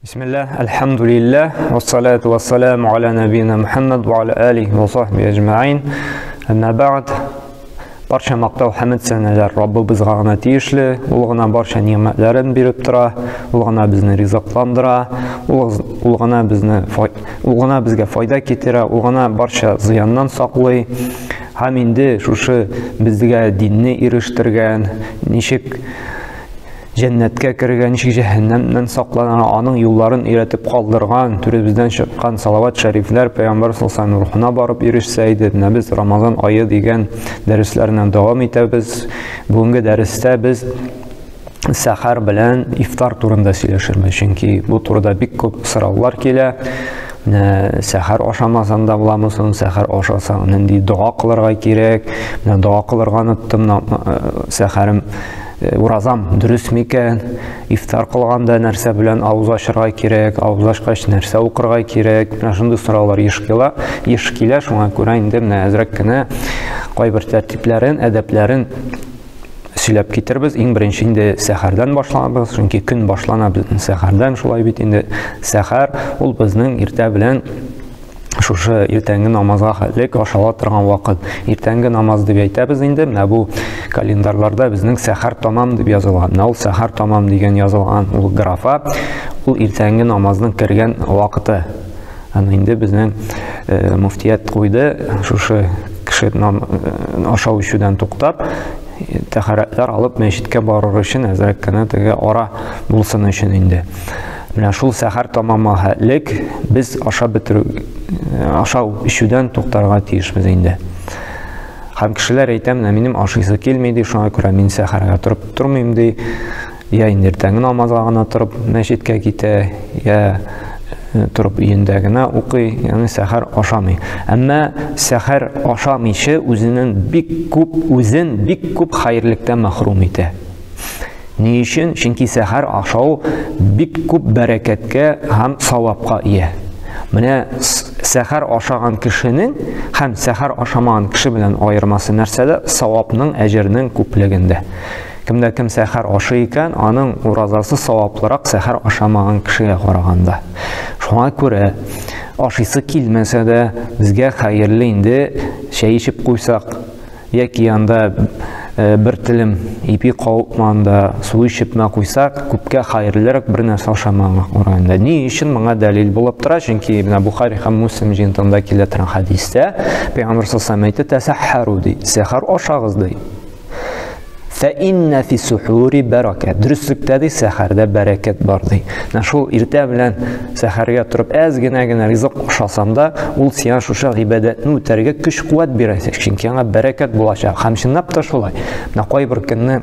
Бисмилләһ, әлхәмдүлилләһ, вассалату вассаламу аля нәбиина Мухаммад ва аля алихи ва сахбихи әҗмәгыйн. Әмма бәгъд. Барча мактау хәмд сәнәләр Раббыбызга гына тиешле. Ул гына барча ни'мәтләрен биреп тора, ул гына безне ризыкландыра, ул гына безне ул гына безгә файда китерә, ул гына барча зыяннан саклый. Һәм инде шушы безгә динне ирештергән, ничек җәннәткә керергә, ничек җәһәннәмнән сакланырга, аның юлларын өйрәтеп калдырган, түребездән чыккан салават шәрифләр Пәйгамбәр саллаллаһу рухына барып ирешсә иде. Менә без Рамазан ае дигән дәресләрне дәвам итәбез. Бүгенге дәрестә без сәхәр белән ифтар турында сөйләшербез, чөнки бу турыда бик күп сораулар килә. Менә сәхәр ашамасаң да буламы соң, сәхәр ашасаң нинди дога кылырга кирәк? Менә дога кылырга оныттым, сәхәрем уразам дөрес микән? Ифтар кылганда нәрсә белән авыз ачырга кирәк? Авыз ачкач нәрсә укырга кирәк? Менә шундый сораулар еш килә, еш килә, шуңа күрә инде менә әзрәк кенә кайбер тәртипләрен, әдәпләрен сөйләп китербез. Иң беренче инде сәхәрдән башланабыз, чөнки көн башлана безнең сәхәрдән, шулай бит инде. Сәхәр ул безнең иртә белән шушы иртәнге намазга хәтлек ашала торган вакыт. Иртәнге намаз дип әйтәбез инде. Менә бу календарьларда безнең сәхәр тамам дип язылган. Менә ул сәхәр тамам дигән язылган ул графа, ул иртәнге намазның кергән вакыты. Аны инде безнең муфтият куйды, шушы кеше ашау эчүдән туктап, тәһарәтләр алып мәчеткә барыр өчен әзрәк кенә теге ара булсын өчен инде. Менә шул сәхәр тамамы хәтлек без ашап бетерү, ашау эчүдән туктарга тиешбез инде. Һәм кешеләр әйтә, менә минем ашыйсы килми ди, шуңа күрә мин сәхәргә торып тормыйм ди. Я инде иртәнге намазга гына торып мәчеткә китә, я торып өендә генә укый, ягъни сәхәр ашамый. Әмма сәхәр ашамыйча үзенең бик күп үзен бик күп хәерлектән мәхрүм итә. Ни өчен? Чөнки сәхәр ашау бик күп бәрәкәткә һәм савапка ия. Менә сәхәр ашаган кешенең һәм сәхәр ашамаган кеше белән аермасы нәрсәдә? Савапның, әҗернең күплегендә. Кемдә кем сәхәр ашый икән, аның уразасы саваплырак сәхәр ашамаган кешегә караганда. Шуңа күрә ашыйсы килмәсә дә, безгә хәерле инде чәй эчеп куйсак, яки анда бер телем ипи кабып анда су эчеп мә куйсак, күпкә хәерлерәк бер нәрсә ашамаганга караганда. Ни өчен моңа дәлил булып тора? Чөнки менә Бухари һәм Муслим җыентыгында килә торган хәдистә Пәйгамбәр саллаллаһу алейһи ва әйтте, "Тәсәххәру" ди. Сәхәр ашагыз ди. Фә инна фи сухури бәрәкә. Дөреслектә ди, сәхәрдә бәрәкәт бар ди. Менә шул иртә белән сәхәргә торып әз генә генә ризык ашасам да, ул сиңа шушы гыйбадәтне үтәргә көч-куәт бирәчәк, чөнки аңа бәрәкәт булачак. Һәм чынлап та шулай. Менә кайбер көнне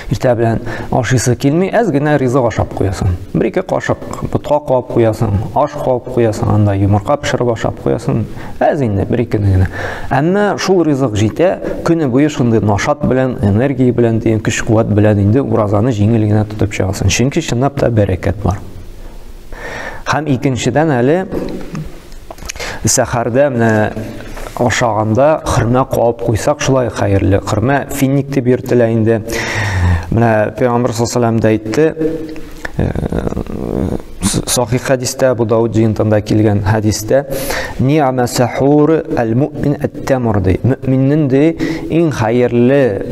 иртә белән ашыйсы килми, әз генә ризык ашап куясың. Бер-ике кашык ботка кабып куясың, аш кабып куясың, анда йомырка пешереп ашап куясың. Әз инде, бер-икене генә. Әмма шул ризык җитә, көне буе шундый нашат белән, энергия белән дигән көч-куәт белән инде уразаны җиңел генә тотып чыгасың. Чөнки чынлап та бәрәкәт бар. Һәм икенчедән әле сәхәрдә менә ашаганда хөрмә кабып куйсак, шулай хәерле. Хөрмә финик дип йөртелә инде. Менә Пәйгамбәр саллаллаһу алейһи дә әйтте, сахих хәдистә, Абу Дауд җыентында килгән хәдистә, ни'ма сахур әл-му'мин ат-тамр ди. Мөминнең ди иң хәерле,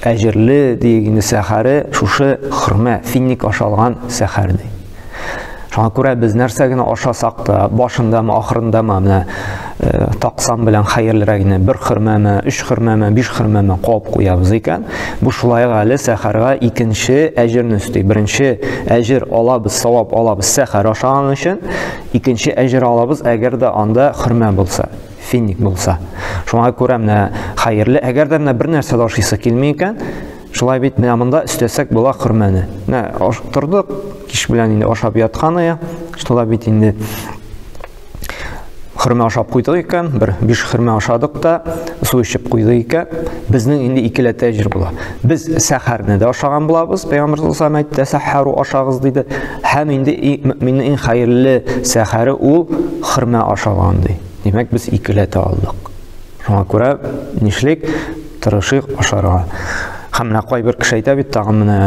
әҗерле дигән сәхәре шушы хөрмә, финик ашалган сәхәр ди. Шуңа күрә без нәрсә генә ашасак та, башындамы, ахырындамы, менә таксам белән хәерлерәк инде бер хөрмәме, өч хөрмәме, биш хөрмәме кабып куябыз икән, бу шулай ук әле сәхәргә икенче әҗерне өсти. Беренче әҗер алабыз, савап алабыз сәхәр ашаган өчен, икенче әҗер алабыз, әгәр дә анда хөрмә булса, финик булса. Шуңа күрә менә хәерле, әгәр дә менә бер нәрсә дә ашыйсы килми икән, шулай бит, менә монда өстәсәк була хөрмәне. Менә тордык, кич белән инде ашап яткан ая, шулай бит инде хөрмә ашап куйдык икән, бер биш хөрмә ашадык та, су эчеп куйдык икән, безнең инде икеләтә әҗер була. Без сәхәрне дә ашаган булабыз, Пәйгамбәр саллаллаһу алейһи ва сәлләм әйтте, сәхәру ашагыз диде. Һәм инде мөминнең иң хәерле сәхәре ул хөрмә ашалган ди. Димәк, без икеләтә алдык. Шуңа күрә нишлик? Тырышыйк ашарга. Һәм менә кайбер кеше әйтә бит, тагын менә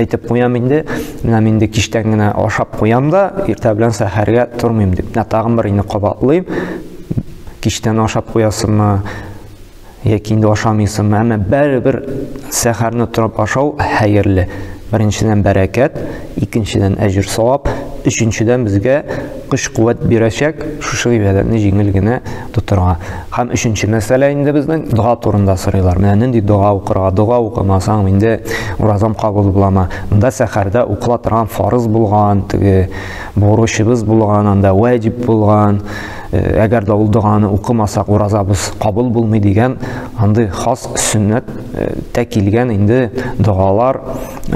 әйтеп куям инде, менә мин инде кичтән генә ашап куям да, иртә белән сәхәргә тормыйм дип. Менә тагын бер инде кабатлыйм. Кичтән ашап куясыңмы, яки инде ашамыйсыңмы, әмма бәрібір сәхәрне торып ашау хәерле. Беренчедән бәрәкәт, икенчедән әҗер савап, өченчедән безгә көч-куәт бирәчәк шушы гыйбадәтне җиңел генә тотырга. Һәм өченче мәсьәлә инде безнең дога турында сорыйлар. Менә нинди дога укырга? Дога укымасаң инде уразам кабул буламы? Монда сәхәрдә укыла торган фарыз булган, теге бурычыбыз булган, анда ваҗиб булган, әгәр дә ул доганы укымасак, уразабыз кабул булмый дигән андый хас сөннәттә килгән инде догалар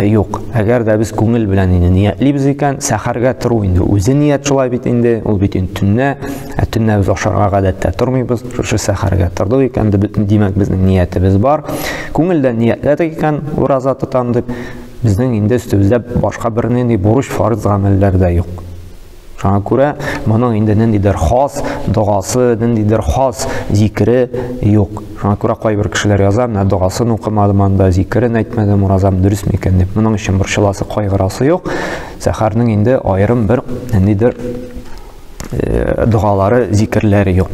юк. Әгәр дә без күңел белән инде ниятлибез икән, сәхәргә тору инде үзе ният шулай бит инде, ул бит инде төнлә, ә төнлә без ашарга гадәттә тормыйбыз. Шушы сәхәргә тордык икән, димәк безнең ниятебез бар. Күңелдән ниятләдек икән, ураза тотам дип, безнең инде өстебездә башка бернинди бурыч, фарыз гамәлләр дә юк. Шуңа күрә моның инде ниндидер хас догасы, ниндидер хас зикре юк. Шуңа күрә кайбер кешеләр яза, менә догасын укымадым анда, зикерен әйтмәдем, уразам дөрес микән дип. Моның өчен борчыласы, кайгырасы юк. Сәхәрнең инде аерым бер ниндидер догалары, зикерләре юк.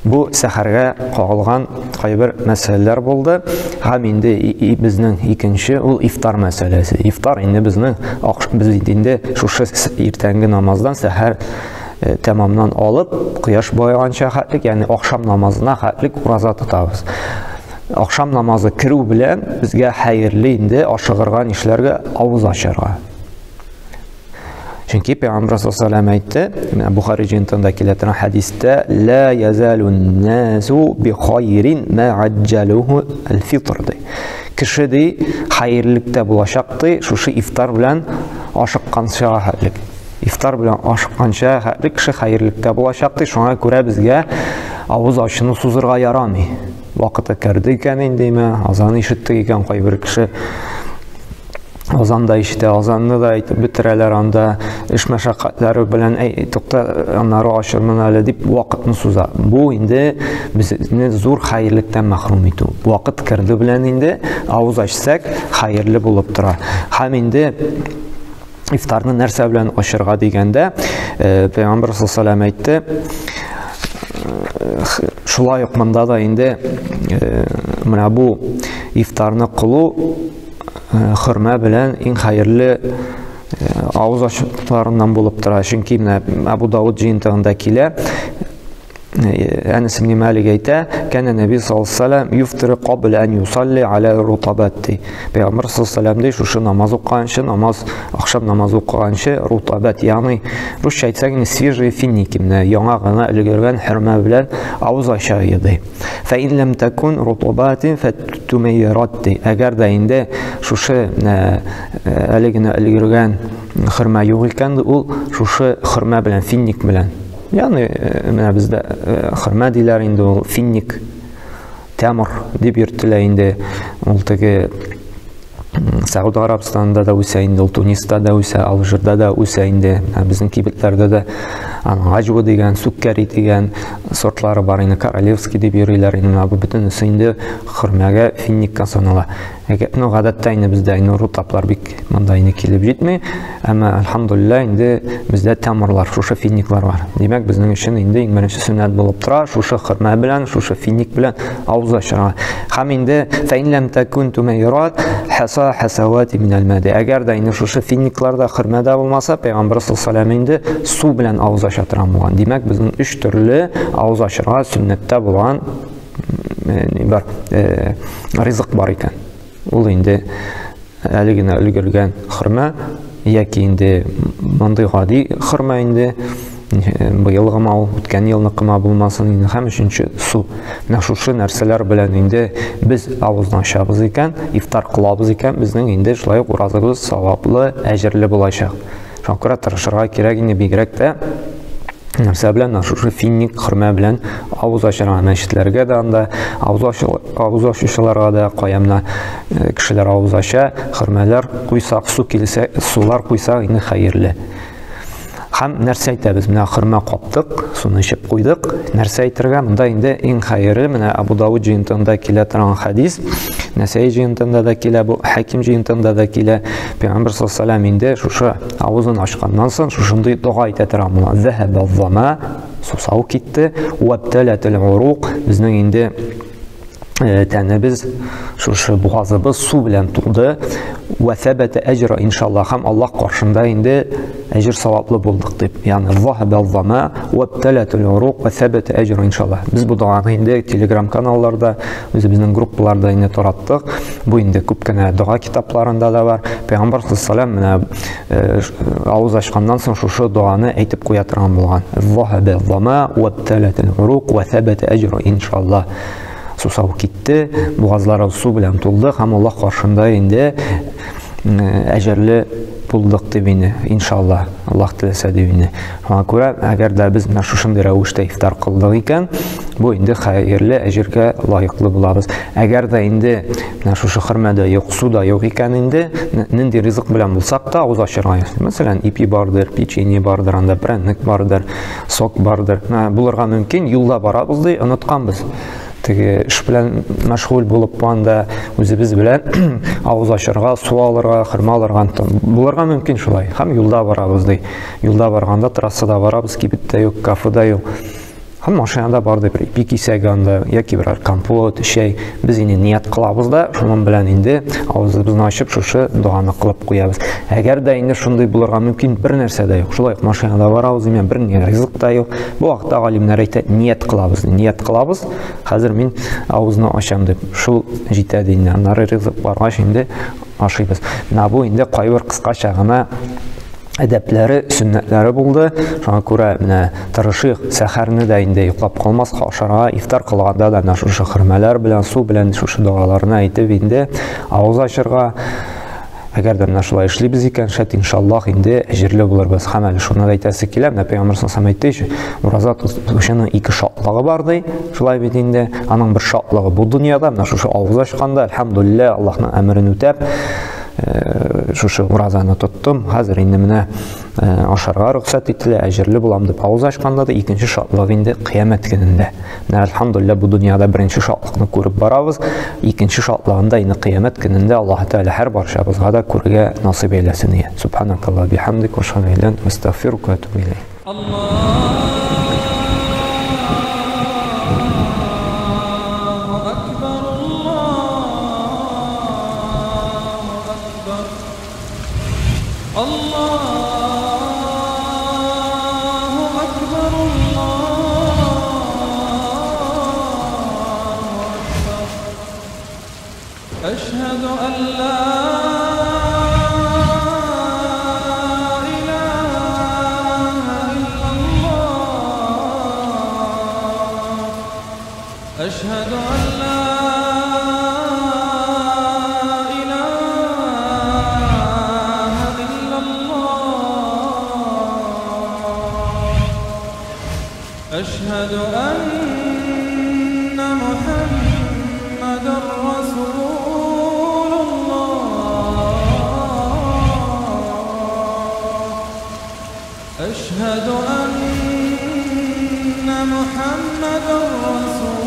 Бу сәхәргә кагылган кайбер мәсьәләләр булды. Һәм инде безнең икенче ул ифтар мәсьәләсе. Ифтар инде безнең без инде шушы иртәнге намаздан сәхәр тәмамнан алып кояш баеганча хәтлек, ягъни ахшам намазына хәтлек ураза тотабыз. Ахшам намазы керү белән безгә хәерле инде ашыгырга, нишләргә, авыз ачарга. Чөнки Пәйгамбер саллаллаһу алейһи ва сәлләм әйтте, менә Бухари җыентыгында килә торган хәдистә, «Ла язалу насу би хайрин ма аджалуху аль-фитр» ди. Кеше ди хәерлектә булачак ди, шушы ифтар белән ашыкканча хәтлек. Ифтар белән ашыкканча хәтлек кеше хәерлектә булачак ди. Шуңа күрә безгә авыз ачуны сузырга ярамый. Вакыты керде икән инде, азан ишеттек икән, кайбер кеше азан да ишетә, азанны да әйтеп бетерәләр, анда эш мәшәкатьләре белән, әй, тукта, аннары ачырмын әле дип вакытны суза. Бу инде безне зур хәерлектән мәхрүм итү. Вакыт керде белән инде авыз ачсак, хәерле булып тора. Һәм инде ифтарны нәрсә белән ачырга дигәндә, Пәйгамбер саллаллаһу алейһи ва сәлләм әйтте, шулай ук монда да инде менә бу ифтарны кылу хөрмә белән иң хәерле авыз ачыкларыннан булып тора. Чөнки менә Абу Дауд җыентыгында килә, Әнәс ибн Малик әйтә, «Кәнә Нәби саллаллаһу алейһи ва сәлләм юфтиру кабла ан юсалли аля рутабат» ди. Пәйгамбәр саллаллаһу алейһи ва сәлләм ди, шушы намаз укыганчы, намаз, ахшам намазы укыганчы рутабат, ягъни русча әйтсәк, инде свежие финики, менә яңа гына өлгергән хөрмә белән авыз ача иде. Фә ин ләм такун рутабатин фәтумайрат ди. Әгәр дә инде шушы әле генә өлгергән хөрмә юк икән, ул шушы хөрмә белән, финик белән. Ягъни менә бездә хөрмә диләр инде, ул финик, тәмр дип йөртелә инде. Ул теге Сауд Арабстанында да үсә инде, ул Туниста да үсә, Алжирда да үсә инде. Безнең кибетләрдә дә аның аҗва дигән, суккәри дигән сортлары бар инде, королевский дип йөриләр инде. Менә бу бөтенесе инде хөрмәгә, финикка санала. Ну, гадәттә инде бездә инде рутаплар бик монда инде килеп җитми, әмма альхамдулилла инде бездә тәмрлар, шушы финиклар бар. Димәк, безнең өчен инде иң беренче сөннәт булып тора, шушы хөрмә белән, шушы финик белән авыз ачарга. Һәм инде фәин ләм такун тумайрат хаса хасавати минәл мәди. Әгәр дә инде шушы финиклар да, хөрмә дә булмаса, Пәйгамбәр саллаллаһу алейһи ва сәлләм инде су белән авыз ача торган булган. Димәк, безнең өч төрле авыз ачарга сөннәттә булган бар, ризык бар икән. Ул инде әле генә өлгергән хөрмә яки инде мондый гади хөрмә инде быелгы ул, үткән елныкы булмасын инде, һәм өченче су. Менә шушы нәрсәләр белән инде без авызны ачабыз икән, ифтар кылабыз икән, безнең инде шулай ук уразабыз саваплы, әҗерле булачак. Шуңа күрә тырышырга кирәк инде, бигрәк тә нәрсә белән, шушы финик, хөрмә белән авыз ачарга. Мәчетләргә дә анда авыз ачучыларга да кая менә кешеләр авыз ача, хөрмәләр куйсак, су килсә, сулар куйсак инде хәерле. Һәм нәрсә әйтәбез? Менә хөрмә каптык, суны эчеп куйдык. Нәрсә әйтергә? Монда инде иң хәерле, менә Абу Дауд җыентыгында килә торган хәдис, Нәсәи җыентыгында да килә, бу Хәким җыентыгында да килә. Пәйгамбер саллаллаһу алейһи ва инде шушы авызын ачканнан соң шушындый дога әйтә торган була. Зәһәбә зама, сусау китте, вәбтәләтел урук, безнең инде тәнебез, шушы бугазыбыз су белән тулды. Вә сәбәтә әҗра иншаллах, һәм Аллаһ каршында инде әҗер саваплы булдык дип. Ягъни заһаба зама вә талатул урук вә сәбәтә әҗра иншаллах. Без бу доганы инде Telegram каналларда, үзебезнең группаларда инде тараттык. Бу инде күп кенә дога китапларында да бар. Пәйгамбәр саллаллаһу менә авыз ачканнан соң шушы доганы әйтеп куя торган булган. Заһаба зама вә талатул урук вә сәбәтә әҗра иншаллах. Сусау китте, бугазлары су белән тулды һәм Аллаһ каршында инде әҗерле булдык дип инде, иншалла, Аллаһ теләсә дип инде. Шуңа күрә, әгәр дә без менә шушындый рәвештә ифтар кылдык икән, бу инде хәерле әҗергә лаеклы булабыз. Әгәр дә инде менә шушы хөрмә дә юк, су да юк икән инде, нинди ризык белән булсак та авыз ачырга. Мәсәлән, ипи бардыр, печенье бардыр, анда прәннек бардыр, сок бардыр. Булырга мөмкин, юлда барабыз ди, онытканбыз. Теге эш белән мәшгуль булып анда үзебез белән авыз ачырга, су алырга, хөрмә алырга булырга мөмкин шулай. Һәм юлда барабыз ди. Юлда барганда трассада барабыз, кибеттә юк, кафеда юк. Һәм машинада бар ди бер ипи кисәге анда яки берәр компот, чәй. Без инде ният кылабыз да, шуның белән инде авызыбызны ачып шушы доганы кылып куябыз. Әгәр дә инде шундый булырга мөмкин, бер нәрсә дә юк. Шулай ук машинада барабыз, имя бер ни ризык та юк. Бу вакытта галимнәр әйтә, ният кылабыз, ният кылабыз. Хәзер мин авызны ачам дип, шул җитә ди инде. Аннары ризык баргач инде ашыйбыз. Менә бу инде кайбер кыскача гына әдәпләре, сөннәтләре булды. Шуңа күрә менә тырышыйк, сәхәрне дә инде йоклап калмаска, ашарга, ифтар кылганда да менә шушы хөрмәләр белән, су белән шушы догаларны әйтеп инде авыз ачырга. Әгәр дә менә шулай эшлибез икән, шәт иншаллаһ инде әҗерле булырбыз. Һәм әле шуны да әйтәсе килә, менә Пәйгамбәр саллаллаһу алейһи ва сәлләм әйтте, ураза тотучының ике шатлыгы бар ди. Шулай бит инде, аның бер шатлыгы бу дөньяда, менә шушы авыз ачканда, әлхәмдүлилләһ, Аллаһның әмерен үтәп, шушы уразаны тоттым, хәзер инде менә ашарга рөхсәт ителә, әҗерле булам дип авыз ачканда да икенче шатлык инде кыямәт көнендә. Менә әлхәмдүлилләһ, бу дөньяда беренче шатлыкны күреп барабыз, икенче шатлыгында инде кыямәт көнендә Аллаһ Тәгалә һәр барчабызга да күрергә насыйп әйләсен. Субханакаллаһ бихамдик ва ашһаду ан ла илаһа илля анта астагфирука ва атубу илейк. أشهد أن لا إله إلا الله أشهد أن لا إله إلا الله أشهد أن محمدا رسول الله أشهد أن محمدا رسول